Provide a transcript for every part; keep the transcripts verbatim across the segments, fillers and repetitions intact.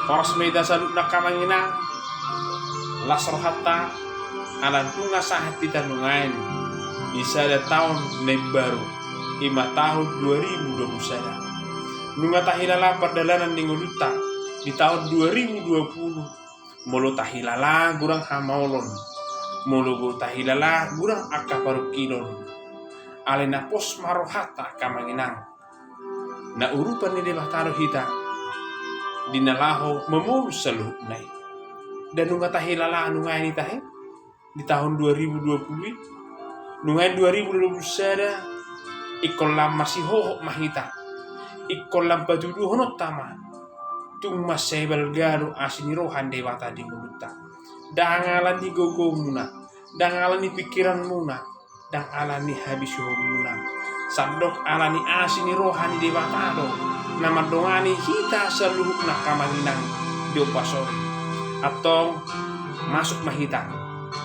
Horas ma hita saluhutna angka amang inang. Las rohanta ala nunga sahat hita nuaeng di sada taon na imbaru, i ma taon dua ribu dua puluh sada. Nunga tahilala pardalanan ni ngolunta di taon dua ribu dua puluh. Molo tahilala godang hamaolon, molo tahilala godang angka parungkilon. Alai na pos ma rohanta angka amang inang, na urupan ni Debata do hita di na laho mamolus saluhutna i. Ndang nunga tahilala nuaeng hita he di taon dua ribu dua puluh i. Nuaeng dua ribu dua puluh sada, ingkon lam masihohot ma hita, ingkon lam patuduhononta ma. Tung mansai balga do asi ni roha ni Debata di ngolunta. Ndang ala ni gogomuna, ndang ala ni pingkiranmuna, ndang ala ni habisuhonmuna. Sandok ala ni asi ni roha ni Debata do na mandongani hita saluhutna angka amang inang di ombas on. Antong masuk ma hita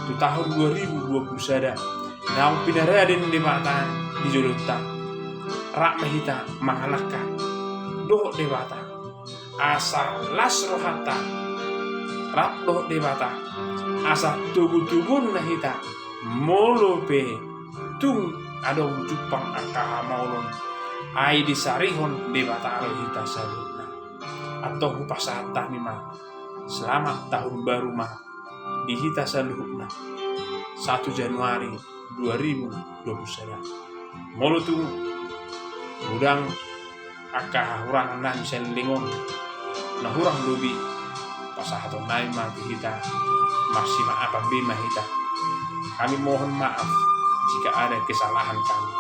tu taon dua ribu dua puluh sada, naung pinarade ni Debata di jolonta. Rap ma hita mangalangka dohot Debata asa las rohanta. Rap dohot Debata asa togutoguonna hita molo pe tung adong jumpang angka hamaolon. Ai disarihon Debata do hita saluhutna. Antong hupasahat hami ma selamat tahun baru ma di hita saluhutna, satu Januari dua ribu dua puluh sada. Molo tung godang angka hahurangan nami saleleng on na hurang lobi, pasahaton nami ma tu hita, marsimaafan be ma hita. Kami mohon maaf jika ada kesalahan kami.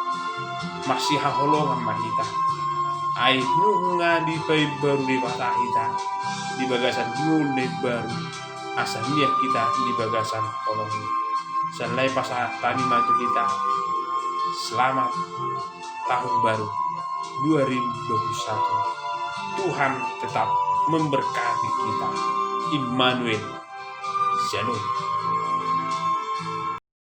Marsihaholongan ma hita. Ai nunga dipaimbaru Debata hita di bagasan ngolu na imbaru, asa mian hita di bagasan holong i. Sallai pasahat hami ma tu hita selamat tahun baru dua ribu dua puluh satu. Tuhan tetap memberkati kita. Immanuel. Shalom.